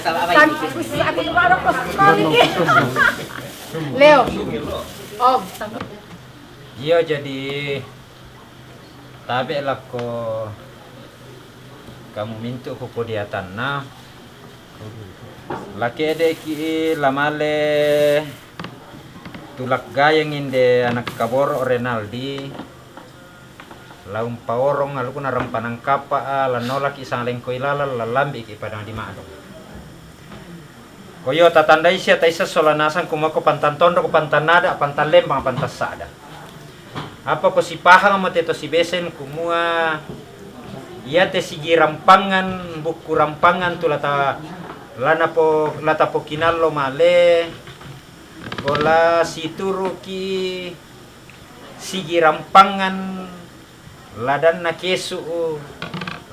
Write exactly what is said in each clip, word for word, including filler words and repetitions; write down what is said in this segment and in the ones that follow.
Aku tuh baru kos sekali. Leo. Om. Iyo, jadi tabe' lako kamu mintu' ko kodiatanna. La ke'de'ki' la male tulak gayang inde ana' kaboro' Renaldi. La umpaorong alukuna rampanang kapa'a, la nolaki' sangalengko ilalang, la lambi'ki' padang di Ma'dong. Ko iyo tatandai sia taissa sola nasang kumua ko pantang tondok, ko pantang ada', pantang lembang, pantang sada'. Apa ko sipahang mo te to sibesen kumua iate sigi rampangan, bukku rampangan tu lata, lanapo, latapokinallo male, ko la situruki sigi rampangan ladanna kesu'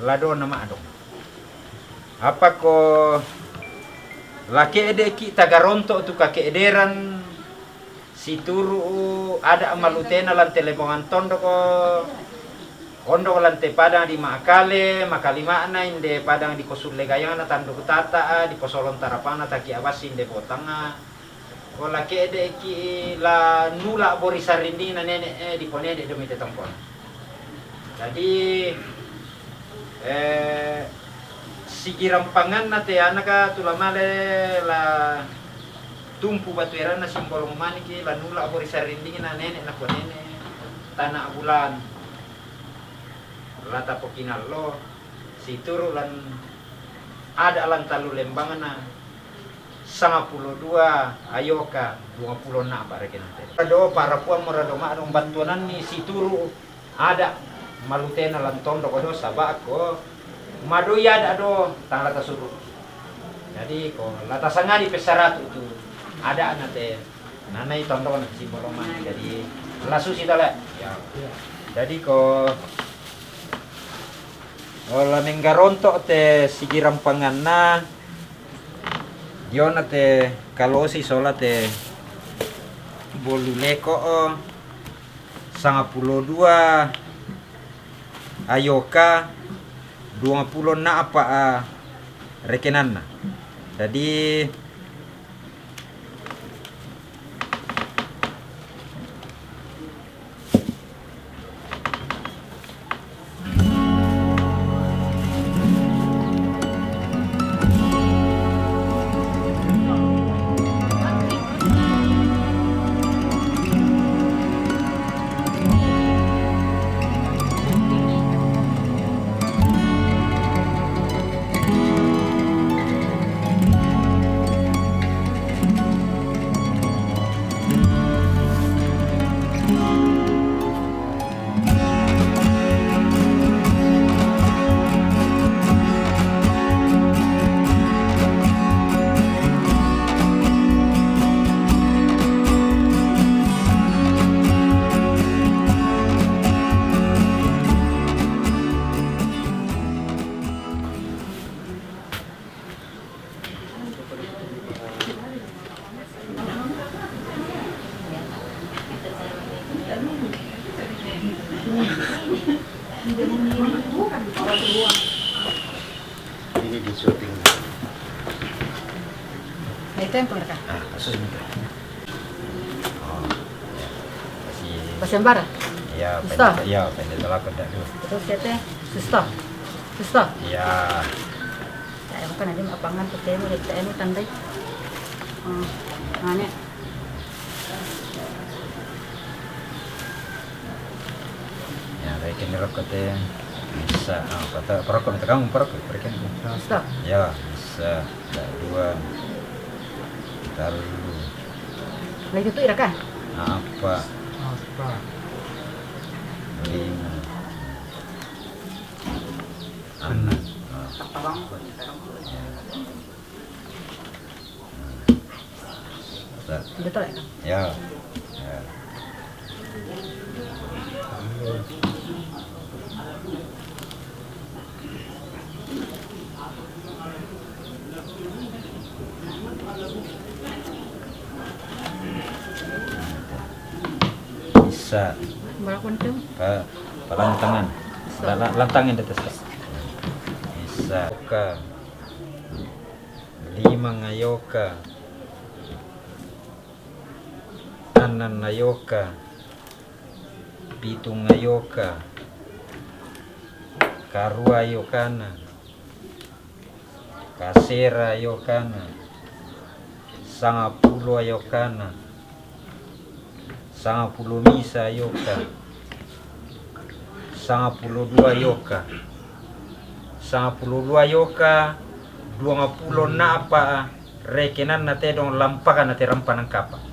ladona Ma'dong. Apa ko la ke'de'ki' tagaronto' tu kake'deran situru' ada' malutena lan te lembongan tondoko, ondoko lan te padang di Ma'kale, makalima'na inde padang di ko sulle gayangna tanduk tata'a, di ko solong tarapangna taki' abassi inde botangnga. Ko la ke'de'ki' la nula' bori sarindingna nene', eh, diponene' demi te tongkona. Jadi, eh, sigi rampanganna te anaka tu la male la tumpu batu eranna simbolong maniki la nula' bori sarindingna nene' naponene' tana' bulan latapokinallo situru' lan ada' lan tallu lembangna. Sangapulo dua ayoka, duangpulo enna'pa' rekenante. Rado parapuang mo rado Ma'dong battuananni situru' ada' malutena lan tondoko do, saba'ko madoi ada' do tang la tasuru'. Jadi ko la tasangadi pessaratu tu ada'na te nanai tondoko na simbolong maniki. Jadi la susi tole. Ya. Jadi ko la menggaronto' te sigi rampanganna, diona te kalosi sola te bolu leko', sangapulo dua ayoka, duangpulo enna'pa' rekenanna. Jadi Ini di syuting. Nah, itu yang pengerekam. Ah, kasus ini. Oh, ya. Masih. Bahasa Embara? Ya, Suster. Pendeta, ya, pendeta lapor dah dulu. Terus kata, suster. Suster. Ya. Saya makan aja, apa ngan tuh, saya mau lihat, saya mau tandai. Hmm, mana? Ya, reken rokko te bisa, ah, kata, parokko minta kamu, parokko, parokko. Stop. Ya, bisa, dua, tallu. Lagi itu ira kan? Apa? Apa? Lima. Anak. Ah. Betul ya, Kang? Ya. Ya. Bisa. Berapa tuh? Pa-, palantangan. Bisa. La-, la-, lantangan di atas. Bisa. Oke. Limang ayoka, annan ayoka, pitung ayoka, karua ayokana, kasera ayokana, sangapulo ayokana, sangapulo misa ayoka, sangapulo dua ayoka, sangapulo dua ayoka, duangapulo napa rekenanna tedong lampaka na terampa nangkapa.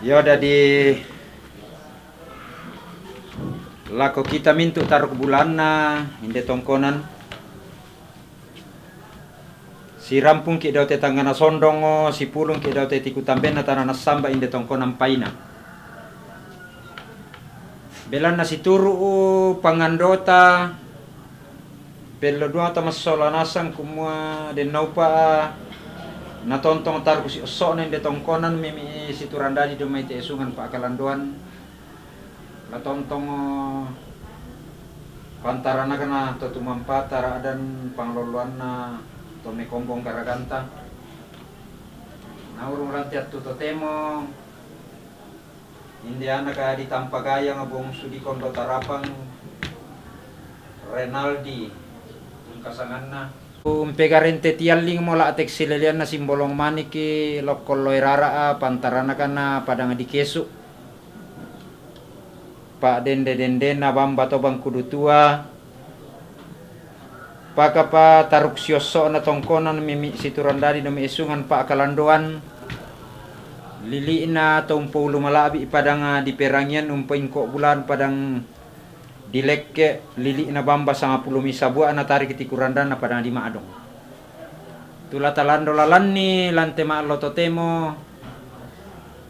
Iyo, dadi lako kita mintu taruk bulanna inde tongkonan. Sirampungki dao te tanggana sondongo, sipulungki dao te tiku tambenna tana nassamba inde tongkonan paina. Belanna situru'u pangandota, pello duang tamassola nasang kumua dennaupa natontong taruk si osso'na inde tongkonan mimi siturandadi domai te esungan pakalandoan. La tontongo pantaranakna to tumampata ra'dan panglolloanna to mekombong garaganta. Naurung ranti attu totemo inde anaka ditampa gayang bongsu di kondo tarapang Renaldi tungkasanganna. Umpegarente tialling mola tek sileleanna simbolong maniki lokkon loe rara'a pantaranakna padang di kesu. Pa'dende-dendena bamba to bangkudu tua, pakapa taruk siosso'na tongkonan mimi siturandadi domi esungan pakalandoan, lili'na to umpoulu mala'bi padang diperangian umpoingko bulan padang dilekke, lili'na bamba sangapulo misa bua'na tariki tikurandanna padang di ma'dong. Tu la talando lalanni lante ma'lo totemo,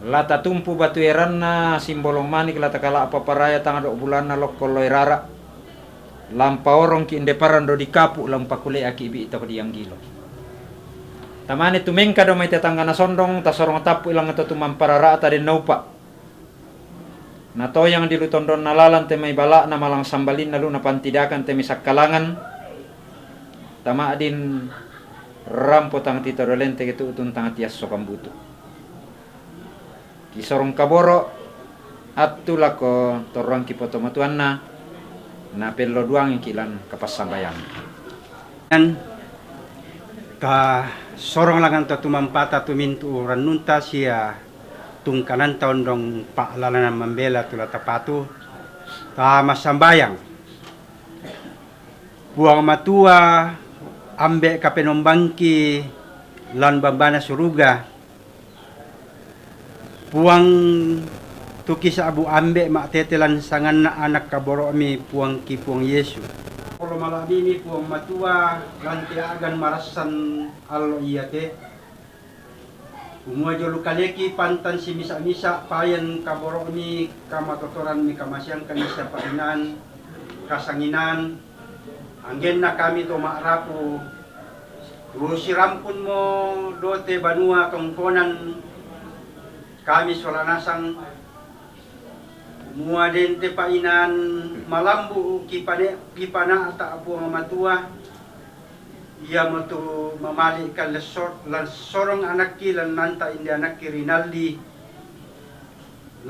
la tatumpu batu eranna simbolong manik la takala'pa paraya tangdo bulanna lokko loe rara. Lampaorongki inde parando di kapu lampakuleaki bi toko dianggilo. Tamane tumengka do mai tetanggana sondong, tasorong tappu ilang to tumamparara'ta dennaupa. Natoyang di lu tondonna lalan te mai bala'na malang sambalinna lu napantidakan te mai sakkalangan. Tama'din rampo tang titodolente ketu'tun tang tiasso kambutu. Kisorong kaboro attu lako torroangki potomatuanna, napello duangki lan kapassambayang. Tasorong langan to tumampata tumintu rannunta sia tungkananta ondong pa'lalanan mambela tu la tapatu. Tamassambayang. Puang Matua, Ambe' Kapenombangki lan bambana suruga, Puang tu kisa'bu Ambe' ma'tete lan sanganna Anak kaboro'mi Puangki Puang Yesu. Polo mala'bimi Puang Matua, lan te a'gan marassan allo iate. Kumua jolo kaleki pantan simisa-misa payan kaboro'mi kamatotoranmi kamaseangkan sia pa'inaan kasanginaan, anggenna kami to ma'rapu, tu sirampunmo do te banua tongkonan kami sola nasang, kumua den te pa'inaan malambu kipane-, kipana'ta Puang Matua, iamotu mamali'kan lessor-, lan sorong anakki lan nanta inde anakki Rinaldi,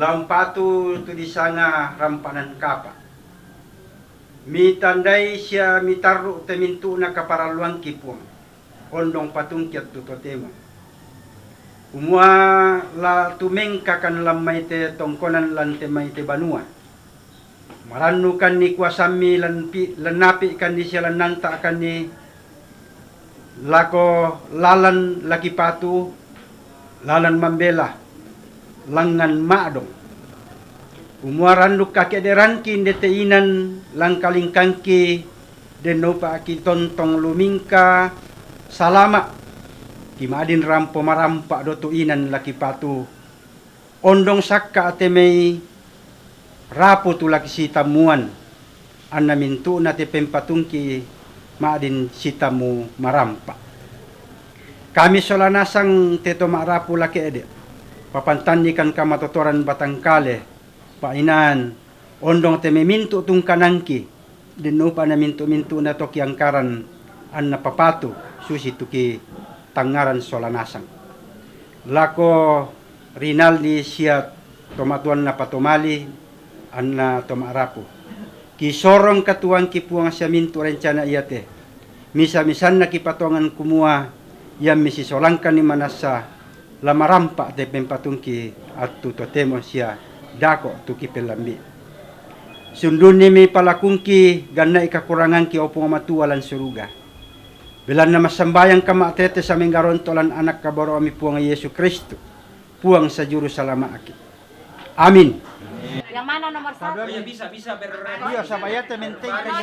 la umpatu tu disanga rampanan kapa. Mitandai sia mitarru te mintu'na kaparalluangki Puang, ondong patungki attu totemo. Kumua la tumengkakan lan mai te tongkonan lan te mai te banua. Marannukanni kuasammi lan pi-, lan napi'kanni sia lan nanta'kanni lako lalan la kipatu, lalan mambela, langngan ma'dong. Kumua randuk kake'derangki inde te inan lan kalingkangki, den naupa'ki tontong lumingka salama, kima'din rampo marampa do tu inan la kipatu. Ondong sakka te mai rapu tu la kisitammuan, anna mintu'na te pempatungki ma'din sitammu marampa. Kami sola nasang te to ma'rapu la ke'de', papantannikan kamatotoran batangkale, pa'inaan, ondong te mai mintu' tungkanangki, den naupa' na mintu'-mintu'na to kiangkaran, anna papatu susi tu kitangngaran sola nasang. Lako Rinaldi sia tomatuanna patomali, anna to ma'rapu. Kisorong katuoangki Puang sia mintu' rencana iate. Misa-misanna kipatongan kumua, iammi sisolangkanni manassa, la marampa te pempatungki attu totemo sia dako' tu kipellambi. Sundunnimi palakungki, ganna'i kakurangangki, o Puang Matua lan suruga. Belanna massambayangka ma'tete samenggaronto' lan Anak kaboro'mi Puang Yesu Kristu, Puang sa Juru Salama'ki. Amin. Yang mana nomor satu? Iya, bisa, bisa ber-, iya, sama ya, temen-temen.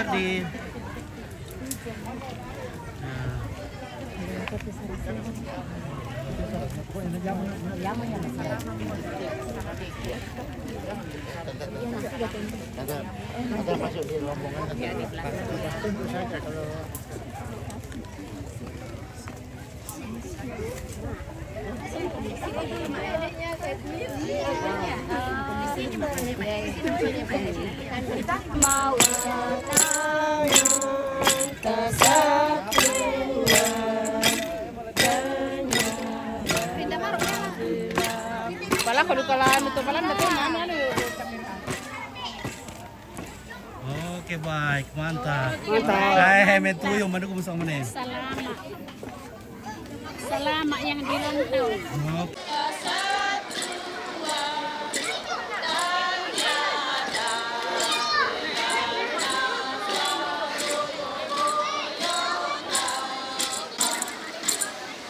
Di. Ada, ada masuk di rombongan. Tunggu saja kalau Pala ko duka la anu to, pala na to, anu, anu. Oke, baik, mantap. Mantap. Hai, hai, metuyo, mana ko bisa mana? Salama. Salama yang di rantau. Oke.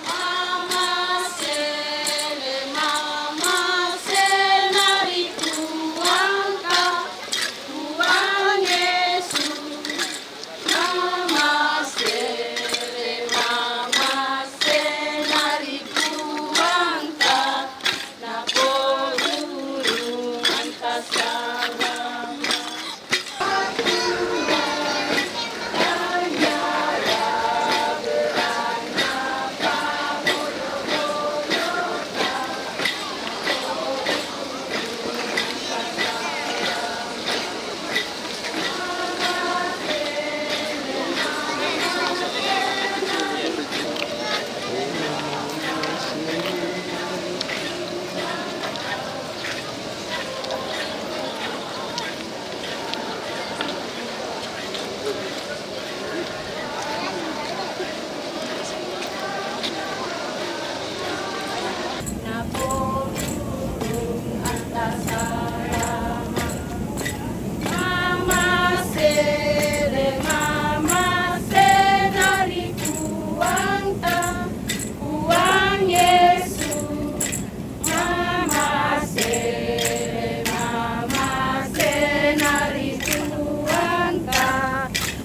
Mama sele, mama sele, nari Tuhan ka, Tuhan Yesus. Mama sele, mama sele, nari Tuhan ka, na porurungan ta salama. Mama sele, mama sele, nari Tuhan ta, Tuhan Yesus. Mama sele, mama sele, nari Tuhan ka,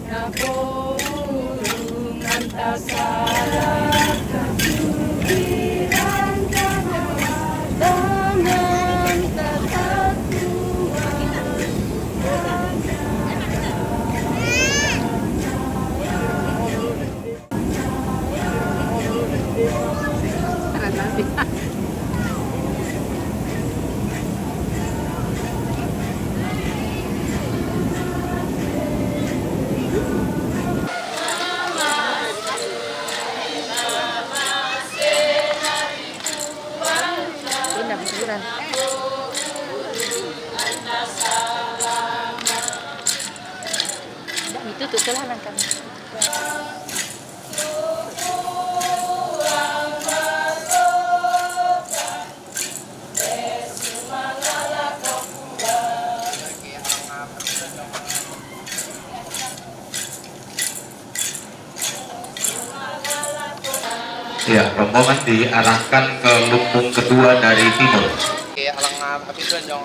na porurungan ta salama. Pindah kuburan. Dah, itu tu celana kami. Ya, rombongan diarahkan ke lumbung kedua dari timur. Oke, alang apa itu, Jong?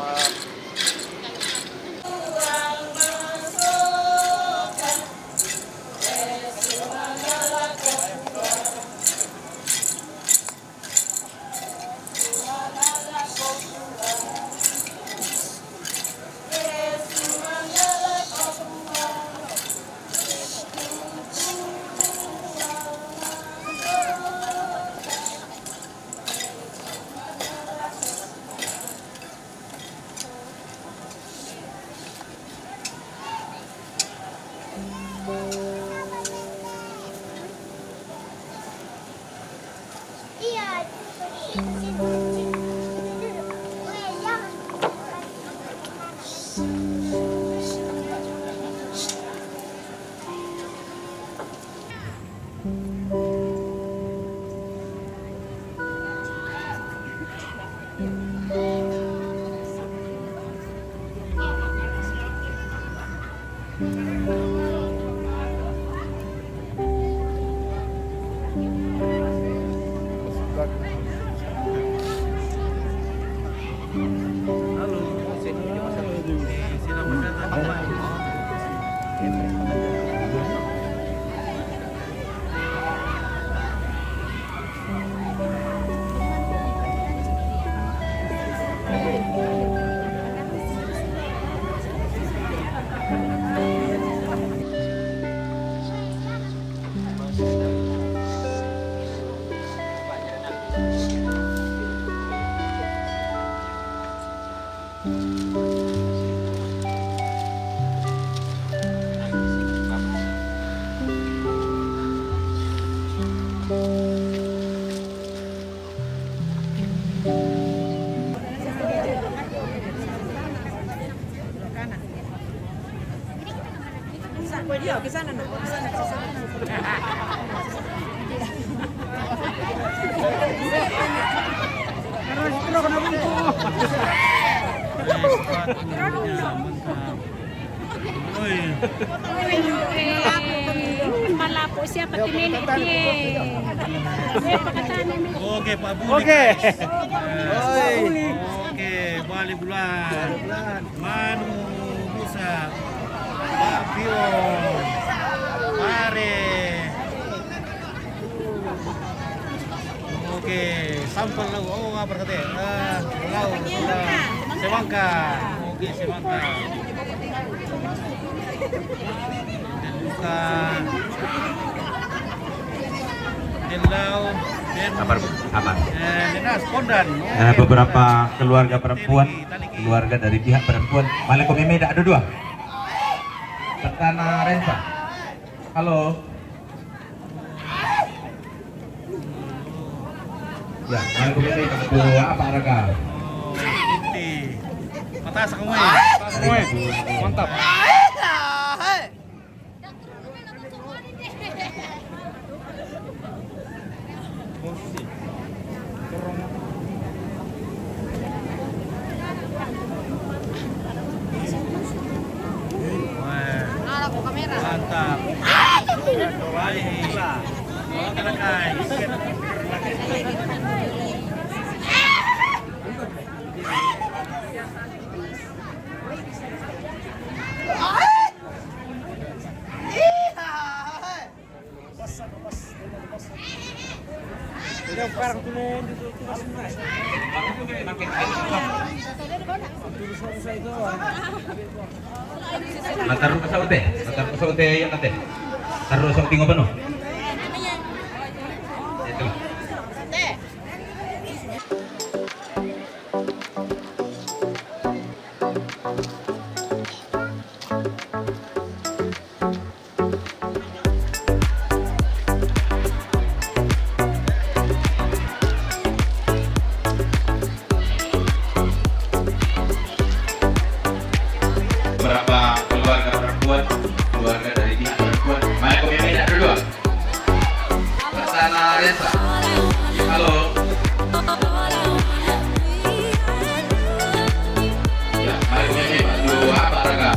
Halo, selamat datang. Iya, ke sana, Nak. Ke sana, ke sana. Malapo siya, pati nene, pie. Oke, Pak Budi. Oke. Oke, balik bulan. Manu Musa, Pak Pio, Pare. Oke, sampel lau. Oh, apa kata? Eh, lau, eh, semangka. Oke, semangka. Dan buka. Dan lau. Dan, sabar, Bu, sabar. Eh, dan nas, pondan. Eh, beberapa keluarga perempuan, keluarga dari pihak perempuan. Maleko meme dak ada dua. Pertama Rensa. Halo. Ya, mari kita lihat apa harga. Mata semua. Semua. Mantap. Mantap. Baik. Mataru ka saute, mataru ka saute, ya, nate. Taru saute ngopano? Itu. Berapa keluarga perempuan, keluarga dari pihak perempuan, mana kopi beda dulu? Pertama Resa. Halo. Ya, mari kopi beda dulu, apa, Raga?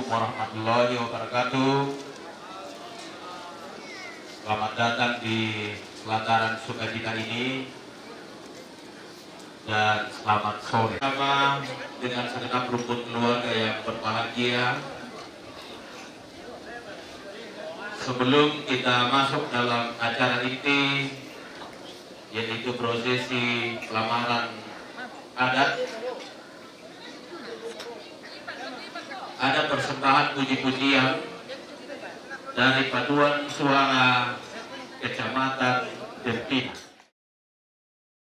Warahmatullahi wabarakatuh. Selamat datang di pelataran sukacita ini dan selamat sore. Sama dengan segenap rumpun keluarga yang berbahagia, sebelum kita masuk dalam acara inti, yaitu prosesi pelamaran adat, ada persembahan puji-pujian dari Paduan Suara Kecamatan Dempina.